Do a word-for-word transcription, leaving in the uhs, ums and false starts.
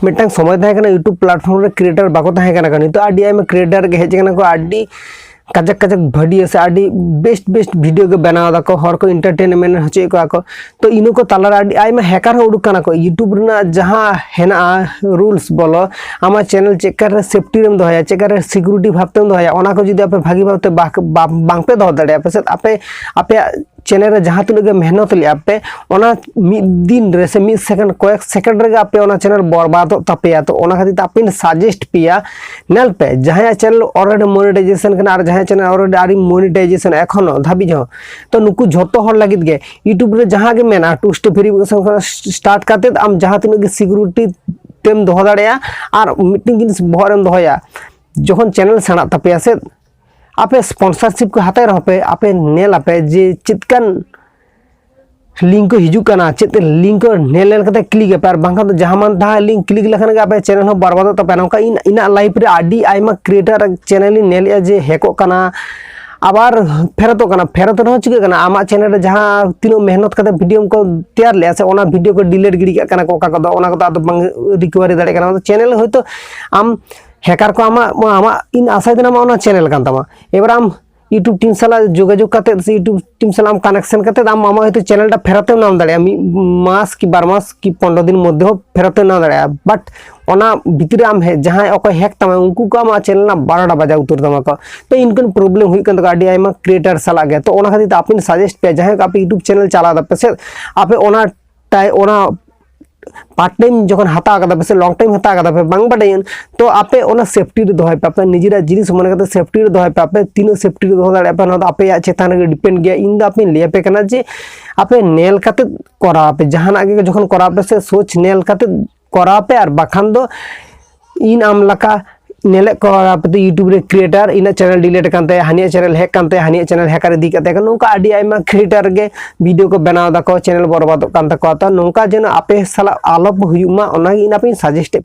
ᱢᱤᱫᱴᱟᱝ ᱥᱚᱢᱚᱭ ᱛᱟᱦᱮᱸ ᱠᱟᱱᱟ YouTube platform ᱨᱮ creator ᱵᱟᱠᱚ ᱛᱟᱦᱮᱸ ᱠᱟᱱᱟ ᱠᱚ, ᱱᱤᱛᱚᱜ ᱟᱹᱰᱤ ᱟᱭᱢᱟ creator ᱜᱮ ᱦᱮᱡ ᱟᱠᱟᱱᱟ ᱠᱚ, ᱟᱹᱰᱤ ᱠᱟᱡᱟᱠ ᱠᱟᱡᱟᱠ video ᱥᱮ ᱟᱹᱰᱤ best best video ᱜᱮ ᱵᱮᱱᱟᱣ ᱫᱟᱠᱚ, ᱦᱚᱲ ᱠᱚ entertainment ᱦᱚᱪᱚᱭᱮᱫ ᱠᱚᱣᱟ ᱠᱚ᱾ ᱛᱚ ᱤᱱᱟᱹ ᱠᱚ ᱛᱟᱞᱟᱨᱮ ᱟᱹᱰᱤ ᱟᱭᱢᱟ hacker ᱦᱚᱸ ᱩᱰᱩᱠ ᱠᱟᱱᱟ ᱠᱚ᱾ YouTube ᱨᱮᱱᱟᱜ ᱡᱟᱦᱟᱸ ᱦᱮᱱᱟᱜᱼᱟ rules ᱵᱚᱞᱚ, ᱟᱢᱟᱜ channel ᱪᱮᱫ ᱞᱮᱠᱟ ᱨᱮ safety ᱨᱮᱢ ᱫᱚᱦᱚᱭᱟ, ᱪᱮᱫ ᱞᱮᱠᱟ ᱨᱮ security ᱵᱷᱟᱵᱽ ᱛᱮᱢ ᱫᱚᱦᱚᱭᱟ, ᱚᱱᱟ ᱠᱚ ᱡᱩᱫᱤ ᱟᱯᱮ ᱵᱷᱟᱹᱜᱤ ᱵᱷᱟᱵᱽ ᱛᱮ ᱵᱟᱠ-, ᱵᱟ-, ᱵᱟᱝ ᱯᱮ ᱫᱚᱦᱚ ᱫᱟᱲᱮᱭᱟᱜᱼᱟ ᱯᱟᱥᱮᱫ ᱟᱯᱮ, ᱟᱯᱮᱭᱟᱜ channel ᱨᱮ ᱡᱟᱦᱟᱸ ᱛᱤᱱᱟᱹᱜ ᱜᱮ ᱢᱮᱦᱱᱚᱛ ᱞᱮᱜᱼᱟ ᱯᱮ, ᱚᱱᱟ ᱢᱤᱫ ᱫᱤᱱ ᱨᱮ ᱥᱮ ᱢᱤᱫ second, ᱠᱚᱭᱮᱠ second ᱨᱮᱜᱮ ᱟᱯᱮ ᱚᱱᱟ channel ᱵᱚᱨᱵᱟᱫᱚᱜ ᱛᱟᱯᱮᱭᱟ᱾ ᱛᱚ ᱚᱱᱟ ᱠᱷᱟᱹᱛᱤᱨ ᱛᱮ ᱟᱯᱮᱧ suggest ᱯᱮᱭᱟ, ᱧᱮᱞ ᱯᱮ, ᱡᱟᱦᱟᱸᱭᱟᱜ channel already monetization ᱠᱟᱱᱟ ᱟᱨ ᱡᱟᱦᱟᱸᱭᱟᱜ channel already ᱟᱹᱣᱨᱤ monetization ᱮᱠᱷᱚᱱᱳ ᱫᱷᱟᱹᱵᱤᱡ ᱦᱚᱸ, ᱛᱚ ᱱᱩᱠᱩ ᱡᱷᱚᱛᱚ ᱦᱚᱲ ᱞᱟᱹᱜᱤᱫ ᱜᱮ YouTube ᱨᱮ ᱡᱟᱦᱟᱸ ᱜᱮ ᱢᱮᱱᱟᱜᱼᱟ, two step verification ᱠᱷᱚᱱ start ᱠᱟᱛᱮᱫ ᱟᱢ ᱡᱟᱦᱟᱸ ᱛᱤᱱᱟᱹᱜ ᱜᱮ security ᱛᱮᱢ ᱫᱚᱦᱚ ᱫᱟᱲᱮᱭᱟᱜᱼᱟ᱾ ᱟᱨ ᱢᱤᱫᱴᱮᱱ ᱡᱤᱱᱤᱥ ᱵᱚᱦᱚᱜ ᱨᱮᱢ ᱫᱚᱦᱚᱭᱟ, ᱡᱚᱠᱷᱚᱱ channel ᱥᱮᱬᱟᱜ ᱛᱟᱯᱮᱭᱟ ᱥᱮ, ᱟᱯᱮ sponsorship ᱠᱚ ᱦᱟᱛᱟᱣ ᱨᱮᱦᱚᱸ ᱯᱮ, ᱟᱯᱮ ᱧᱮᱞ ᱟᱯᱮ ᱡᱮ ᱪᱮᱫ ᱠᱟᱱ link ᱠᱚ ᱦᱤᱡᱩᱜ ᱠᱟᱱᱟ, ᱪᱮᱫ link ᱠᱚ ᱧᱮᱞ ᱧᱮᱞ ᱠᱟᱛᱮ click ᱟᱯᱮ, ᱟᱨ ᱵᱟᱝᱠᱷᱟᱱ ᱫᱚ ᱡᱟᱦᱟᱸ ᱢᱟᱱ ᱛᱟᱦᱟᱸ link click ᱞᱮᱠᱷᱟᱱ ᱜᱮ ᱟᱯᱮ channel ᱦᱚᱸ ᱵᱚᱨᱵᱟᱫᱚᱜ ᱛᱟᱯᱮᱭᱟ᱾ ᱱᱚᱝᱠᱟ ᱤᱧ, ᱤᱧᱟᱹᱜ life ᱨᱮ ᱟᱹᱰᱤ ᱟᱭᱢᱟ creator channel ᱤᱧ ᱧᱮᱞᱮᱫᱼᱟ ᱡᱮ ᱦᱮᱠᱚᱜ ᱠᱟᱱᱟ, ᱟᱵᱟᱨ ᱯᱷᱮᱨᱚᱛᱚᱜ ᱠᱟᱱᱟ᱾ ᱯᱷᱮᱨᱚᱛ ᱨᱮᱦᱚᱸ ᱪᱤᱠᱟᱹᱜ ᱠᱟᱱᱟ, ᱟᱢᱟᱜ channel ᱨᱮ ᱡᱟᱦᱟᱸ ᱛᱤᱱᱟᱹᱜ ᱢᱮᱦᱱᱚᱛ ᱠᱟᱛᱮ video ᱠᱚ ᱛᱮᱭᱟᱨ ᱞᱮᱜᱼᱟ ᱥᱮ, ᱚᱱᱟ video ᱠᱚ delete ᱜᱤᱰᱤ ᱠᱟᱜ ᱠᱟᱱᱟ ᱠᱚ, ᱚᱠᱟ ᱠᱚᱫᱚ ᱚᱱᱟ ᱠᱚᱫᱚ ᱟᱫᱚ ᱵᱟᱝ recovery ᱫᱟᱲᱮᱭᱟᱜ ᱠᱟᱱᱟ᱾ ᱚᱱᱟ channel ᱦᱚᱭᱛᱳ ᱟᱢ hacker ᱠᱚ ᱟᱢᱟᱜ, ᱟᱢᱟᱜ ᱤᱧ ᱟᱥᱟᱭ ᱫᱟᱹᱧ ᱟᱢᱟᱜ ᱚᱱᱟ channel ᱠᱟᱱ ᱛᱟᱢᱟ᱾ ᱮᱵᱟᱨ ᱟᱢ YouTube team ᱥᱟᱞᱟᱜ ᱡᱳᱜᱟᱡᱳᱜᱽ ᱠᱟᱛᱮ ᱥᱮ YouTube team ᱥᱟᱞᱟᱜ ᱟᱢ connection ᱠᱟᱛᱮ ᱟᱢ ᱟᱢᱟᱜ ᱦᱚᱭᱛᱳ channel ᱴᱟ ᱯᱷᱮᱨᱚᱛ ᱮᱢ ᱧᱟᱢ ᱫᱟᱲᱮᱭᱟᱜᱼᱟ, ᱢᱤᱫ ᱢᱟᱥ ᱠᱤ ᱵᱟᱨ ᱢᱟᱥ ᱠᱤ ᱯᱚᱱᱨᱚ ᱫᱤᱱ ᱢᱚᱫᱽᱫᱷᱮ ᱦᱚᱸ ᱯᱷᱮᱨᱚᱛ ᱮᱢ ᱧᱟᱢ ᱫᱟᱲᱮᱭᱟᱜᱼᱟ᱾ But ᱚᱱᱟ ᱵᱷᱤᱛᱨᱤ ᱨᱮ ᱟᱢ ᱦᱮ-, ᱡᱟᱦᱟᱸᱭ ᱚᱠᱚᱭ hack ᱛᱟᱢᱟ, ᱩᱱᱠᱩ ᱠᱚ ᱟᱢᱟᱜ channel ᱨᱮᱱᱟᱜ ᱵᱟᱨᱚᱴᱟ ᱵᱟᱡᱟᱣ ᱩᱛᱟᱹᱨ ᱛᱟᱢᱟ ᱠᱚ᱾ ᱛᱚ ᱤᱱᱠᱟᱹᱱ problem ᱦᱩᱭᱩᱜ ᱠᱟᱱ ᱛᱟᱠᱚᱣᱟ ᱟᱹᱰᱤ ᱟᱭᱢᱟ creator ᱥᱟᱞᱟᱜ ᱜᱮ᱾ ᱛᱚ ᱚᱱᱟ ᱠᱷᱟᱹᱛᱤᱨ ᱛᱮ ᱟᱯᱮᱧ suggest ᱯᱮᱭᱟ, ᱡᱟᱦᱟᱸᱭ ᱠᱚ ᱟᱯᱮ YouTube channel ᱪᱟᱞᱟᱣ ᱫᱟᱯᱮ ᱥᱮ, ᱟᱯᱮ ᱚᱱᱟ ᱴᱟᱭ-, ᱚᱱᱟ part time ᱡᱚᱠᱷᱚᱱ ᱦᱟᱛᱟᱣ ᱠᱟᱫᱟ ᱯᱮ ᱥᱮ long time ᱦᱟᱛᱟᱣ ᱠᱟᱫᱟ ᱯᱮ, ᱵᱟᱝ ᱵᱟᱰᱟᱭᱟᱹᱧ, ᱛᱚ ᱟᱯᱮ ᱚᱱᱟ safety ᱨᱮ ᱫᱚᱦᱚᱭ ᱯᱮ, ᱟᱯᱮ ᱱᱤᱡᱮᱨᱟᱜ ᱡᱤᱱᱤᱥ ᱢᱚᱱᱮ ᱠᱟᱛᱮ safety ᱨᱮ ᱫᱚᱦᱚᱭ ᱯᱮ᱾ ᱟᱯᱮ ᱛᱤᱱᱟᱹᱜ safety ᱨᱮ ᱫᱚᱦᱚ ᱫᱟᱲᱮᱭᱟᱜᱼᱟ ᱯᱮ, ᱚᱱᱟ ᱫᱚ ᱟᱯᱮᱭᱟᱜ ᱪᱮᱛᱟᱱ ᱨᱮᱜᱮ depend ᱜᱮᱭᱟ᱾ ᱤᱧ ᱫᱚ ᱟᱯᱮᱧ ᱞᱟᱹᱭ ᱟᱯᱮ ᱠᱟᱱᱟ ᱡᱮ ᱟᱯᱮ ᱧᱮᱞ ᱠᱟᱛᱮ ᱠᱚᱨᱟᱣ ᱯᱮ, ᱡᱟᱦᱟᱱᱟᱜ ᱜᱮ ᱡᱚᱠᱷᱚᱱ ᱠᱚᱨᱟᱣ ᱯᱮ ᱥᱮ ᱥᱳᱪ ᱧᱮᱞ ᱠᱟᱛᱮ ᱠᱚᱨᱟᱣ ᱯᱮ, ᱟᱨ ᱵᱟᱠᱷᱟᱱ ᱫᱚ ᱤᱧ ᱟᱢ ᱞᱮᱠᱟ ᱧᱮᱞᱮᱫ ᱠᱚᱣᱟ ᱟᱯᱮ ᱫᱚ YouTube ᱨᱮ creator, ᱤᱧᱟᱹᱜ channel delete ᱠᱟᱱ ᱛᱟᱭᱟ, ᱦᱟᱹᱱᱤᱭᱟᱜ channel hack ᱠᱟᱱ ᱛᱟᱭᱟ, ᱦᱟᱹᱱᱤᱭᱟᱜ channel hacker ᱤᱫᱤ ᱠᱟᱛᱮ, ᱱᱚᱝᱠᱟ ᱟᱹᱰᱤ ᱟᱭᱢᱟ creator ᱜᱮ video ᱠᱚ ᱵᱮᱱᱟᱣ ᱫᱟᱠᱚ, channel ᱵᱚᱨᱵᱟᱫᱚᱜ ᱠᱟᱱ ᱛᱟᱠᱚᱣᱟ᱾ ᱛᱚ ᱱᱚᱝᱠᱟ ᱡᱮᱱᱚ ᱟᱯᱮ ᱥᱟᱞᱟᱜ ᱟᱞᱚ ᱦᱩᱭᱩᱜ ᱢᱟ, ᱚᱱᱟᱜᱮ ᱤᱧ ᱟᱯᱮᱧ suggest ᱮᱫ